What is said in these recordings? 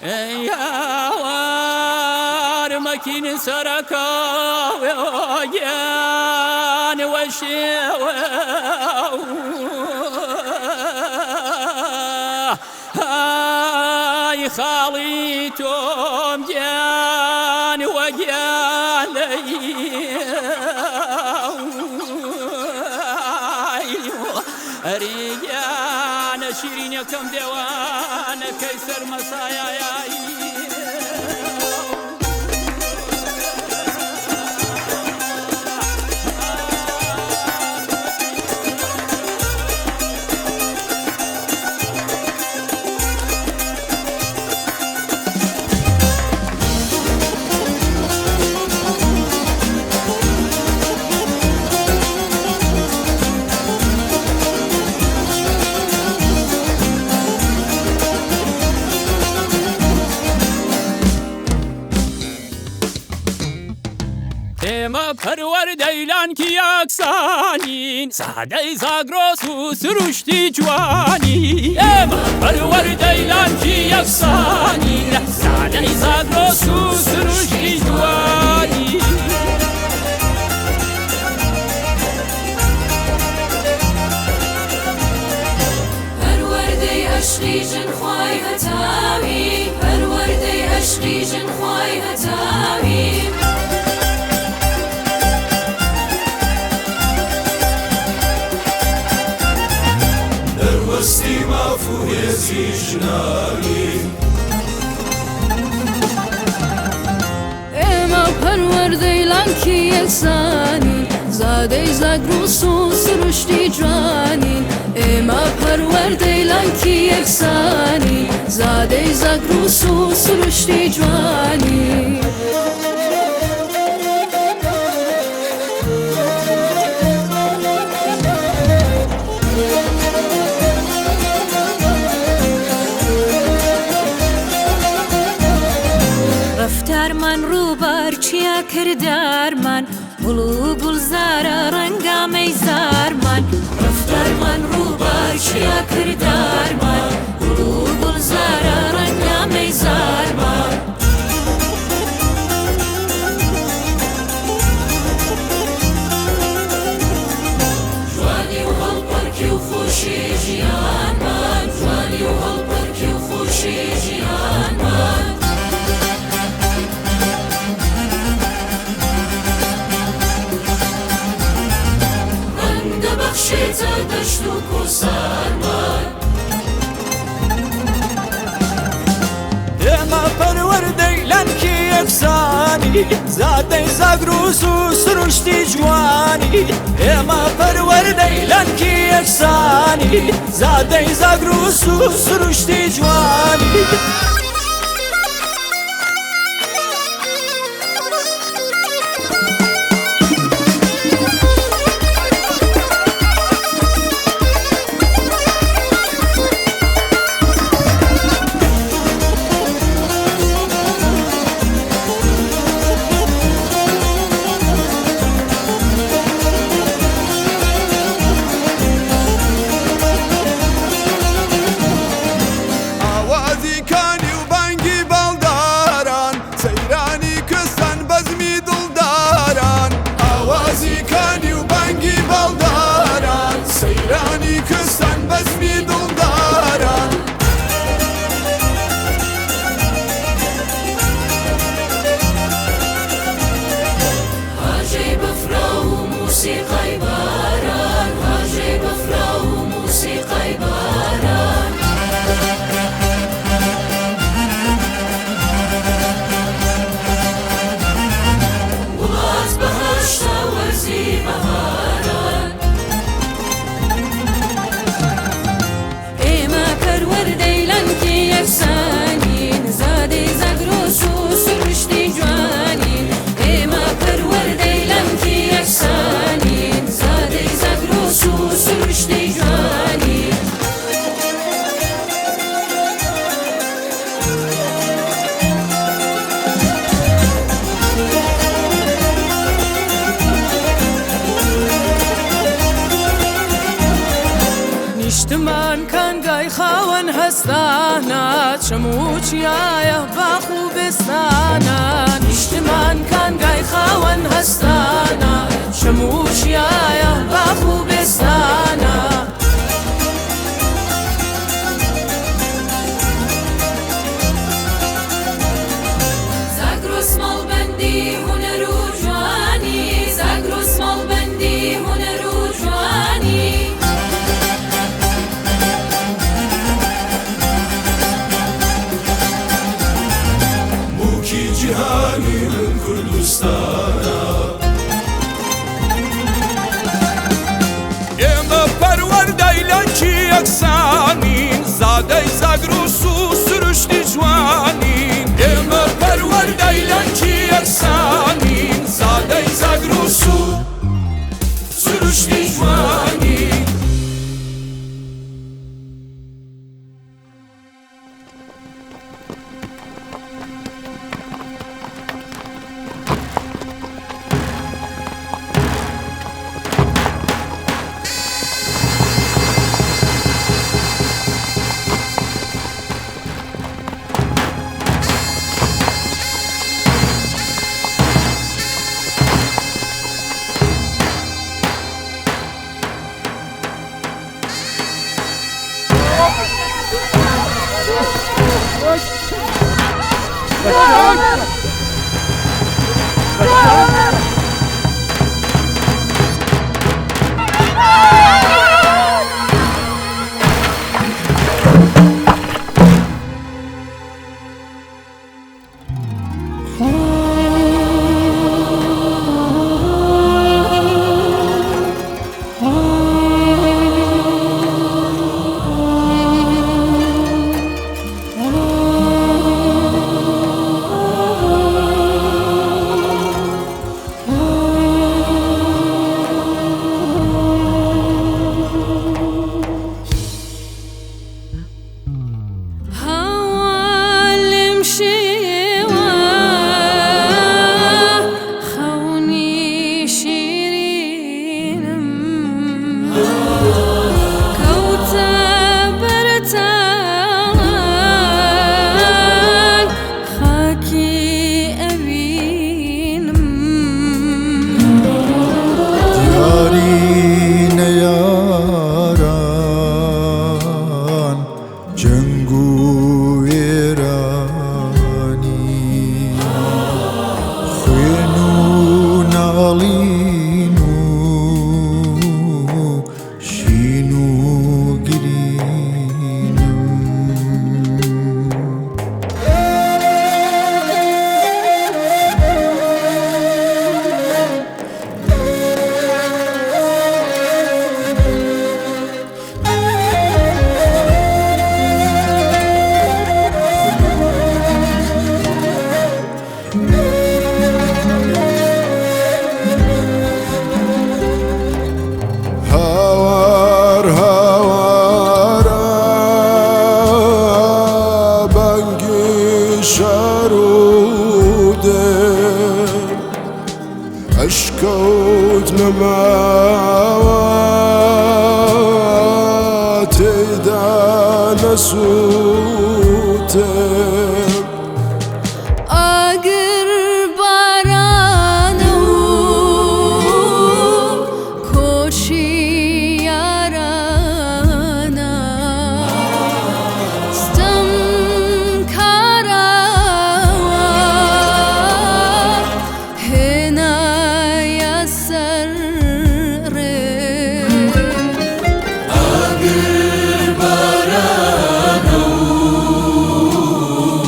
ئەی هاوار مەکین سەرەکە گیان وەشێوە های خاڵی تۆم گیان وەگیان ئەری گیانە شیرینەکەم دێوانەکەی سەر مەسایای. ئێمە پەروەردەی لانکی یەکسانین، زادەی زاگرۆس و سروشتی جوانی. ئێمە پەروەردەی لانکی یەکسانین، زادەی زاگرۆس و سروشتی جوانی. پەروەردەی ئەشقی ژن خوای هەتاوی، پەروەردەی ئەشقی ژن خوای هەتاوی. دەروەستی ماف و هێزی ژنانی. ئێمە پەروەردەی لانکی یەکسانین، زادەی زاگرۆس و سروشتی جوانین. ئێمە پەروەردەی لانکی یەکسانین، زادەی زاگرۆس و سروشتی جوانین. ڕەفتارمان ڕووبار چیا کردارمان، گوڵ و گوڵزارە ڕەنگامەی زارمان. ڕەفتارمان ڕووبار چیا کردارمان، گوڵ و گوڵزارە ڕەنگامەی زارمان. جوانی و هەڵپەڕکێ و خۆشی ژیانمان، جوانی و هەڵپەڕکێ و خۆشی ژیانمان. ڕەنگ دەبەخشێتە دەشت و کۆسارمان. ئێمە پەروەردەی لانکی یەکسانی، زادەی زاگرۆس و سروشتی جوانی. ئێمە پەروەردەی لانکی یەکسانی، زادەی زاگرۆس و سروشتی جوانی. ئاوازی کانی و بێستانە، چەم و چیایە باخ و بێستانە، نیشتمان کانگای خاوەن هەستانە، چەم و چیایە باخ و بێستانە. زاگرۆس مەڵبەندی هونەر و جوانی، زاگرۆس مەڵبەندی هونەر و جوانی. بووکی جیهانی من کوردستانە. ئێمە پەروەردەی لەنکی یەکسانین، زادەی زاگرۆس و سروشتی جوانین. ئێمە پەروەردەی لەنکی یەکسانین، زادەی زاگرۆس و سروشتی جوانین. هەواڵم شێوە خەونی شیرینم کەوتە بەرتان خاکی ئەوینم. دیاری نەیاران جەنگ و وێرانی، خوێن و ناڵین و شین و گرینم. هاوار هاوارە بانگی شار و دێ، ئەشکەوت نەماوە تێیدا نەسووتێ. ئاگر بارانە و کۆچی یارانە، ستەم کاراوە هێنایە سەر ڕێ. ئاگر بارانە و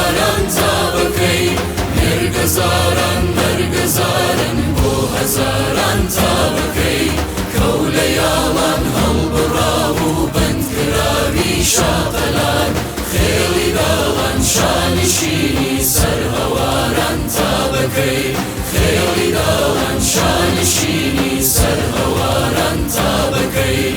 هەواران تا بەکەی؟ مێرگەزاران مەرگەزارن بۆ هەزاران تا بەکەی؟ کەو لە یاڵان هەڵبڕاو و بەندکراوی شاقەلار، خێڵی داڵان شانشینی سەر هەواران تا بەکەی؟ خێڵی داڵان شانشینی سەر هەواران تا بەکەی؟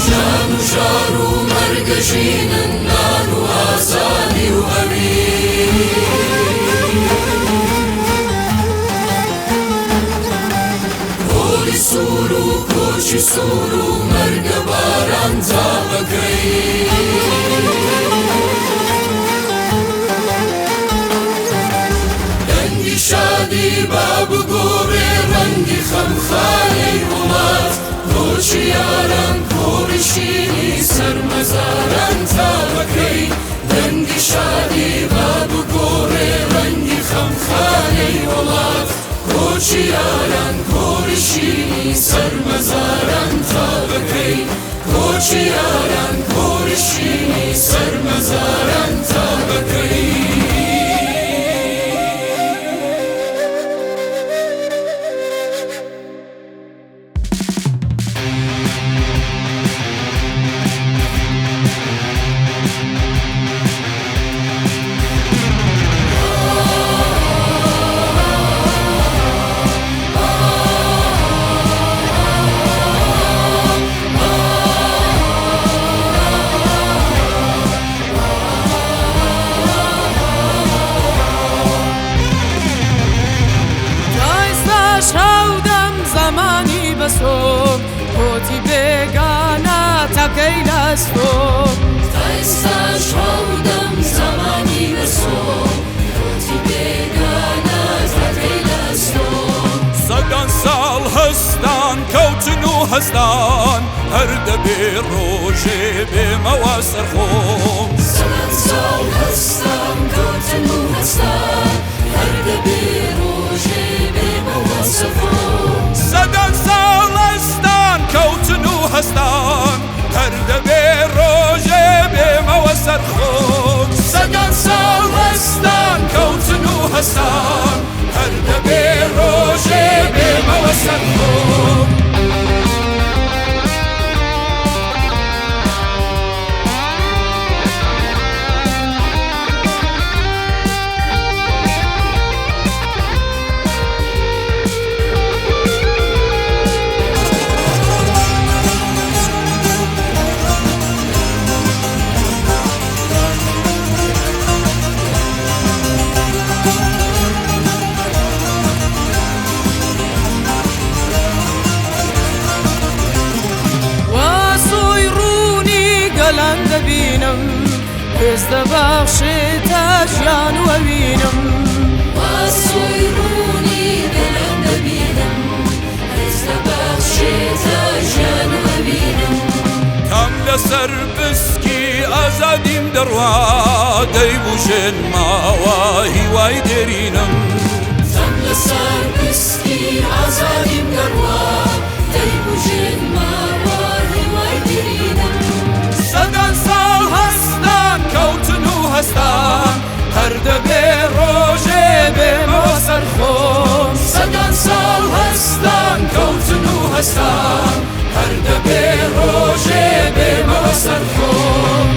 ژان و ژار و مەرگە ژینن نان و ئازادی و ئەوین. گۆڵی سوور و کۆچی سوور و مەرگە باران تا بەکەی؟ دەنگی شادی با بگۆڕێ ڕەنگی خەمخانەی وڵات، کۆچی یاران کۆڕی شینی سەر مەزاران تا بەکەی؟ دەنگی شادی با بگۆڕێ ڕەنگی خەمخانەی وڵات، کۆچی یاران کۆڕی شینی سەر مەزاران تا بەکەی؟ کۆچی یاران کۆڕی شینی سەر مەزاران تا بەکەی؟ تا ئێستاش هەودەم زەمانی بەسۆ، کۆتی بێگانە تاکەی لەستۆ. تا ئێستاش هەودەم زەمانی بەسۆ، کۆتی بێگانە تاکەی لەستۆ. سەدان ساڵ هەستان کەوتن و هەستان، هەر دەبێ ڕۆژێ بێمەوە سەرخۆم. سەدان ساڵ هەستان کەوتن و هەستان، هەر دەبێ ڕۆژێ بێمەوە سەرخۆم. سەدان ساڵ هەستان کەوتن و هەستان، هەر دەبێ ڕۆژێ بێمەوە سەرخۆم. سەدان ساڵ هەستان کەوتن و هەستان، هەر دەبێ ڕۆژێ بێمەوە سەرخۆم. واسۆی ڕوونی گەلان دەبینم، هێز دەبەخشێتە ژیان و ئەوینم. واسۆی ڕوونی گەلان دەبینم، هێز دەبەخشێتە ژیان و ئەوینم. کام لەسەر بسکی ئازادیم دەڕوا، دەیبوژێن ماوە هیوای دێرینم. تەم لەسەر پسکی ئازادیم دەڕوا، دەیبوژێن ماوە هیوای دێرینم. سەدان ساڵ هەستان کەوتن و هەستان، هەر دەبێ ڕۆژێ بێمەوە سەرخۆم. سەدان ساڵ هەستان کەوتن و هەستان، هەر دەبێ ڕۆژێ بێمەوە سەرخۆم.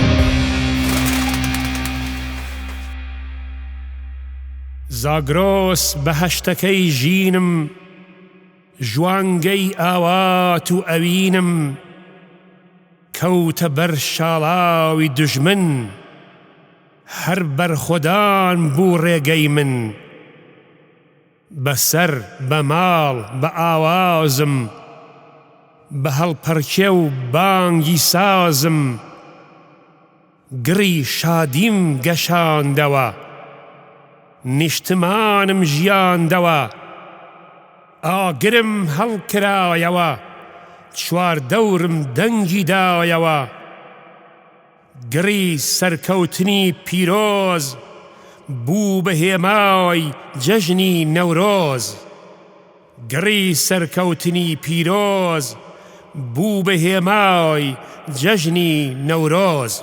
زاگرۆس بەهەشتەکەی ژینم، ژوانگەی ئاوات و ئەوینم، کەوتە بەر شاڵاوی دوژمن، هەر بەرخۆدان بوو ڕێگەی من. بە سەر، بە ماڵ، بە ئاوازم، بە هەڵپەڕکێ و بانگی سازم. گڕی شادیم گەشاندەوە، نیشتمانم ژیاندەوە، ئاگرم هەڵکرایەوە، چواردەورم دەنگی دایەوە. گڕی سەرکەوتنی پیرۆز بوو بە هێمای جەژنی نەورۆز. گڕی سەرکەوتنی پیرۆز بوو بە هێمای جەژنی نەورۆز.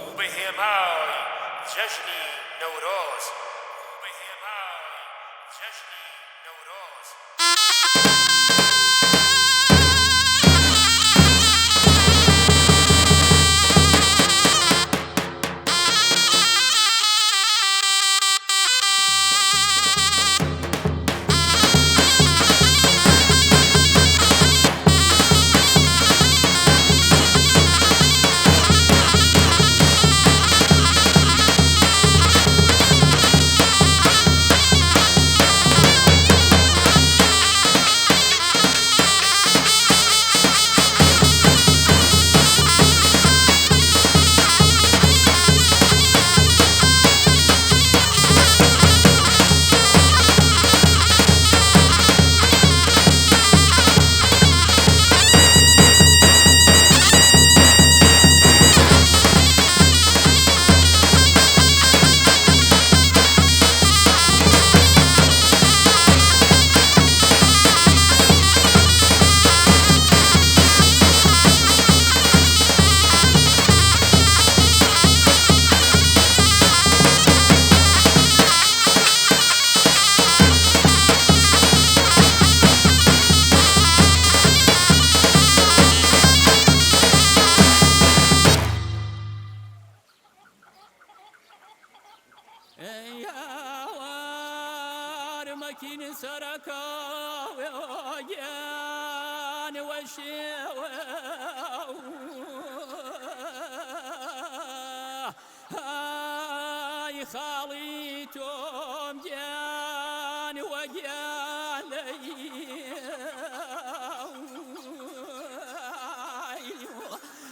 مەکین سەرەکاوێگیان وەشێوە ئای خاڵی تۆم گیان وەگیان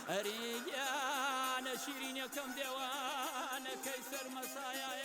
ئەری گیانە شیرینەکەم دێوانەکەی سەرمەسایە.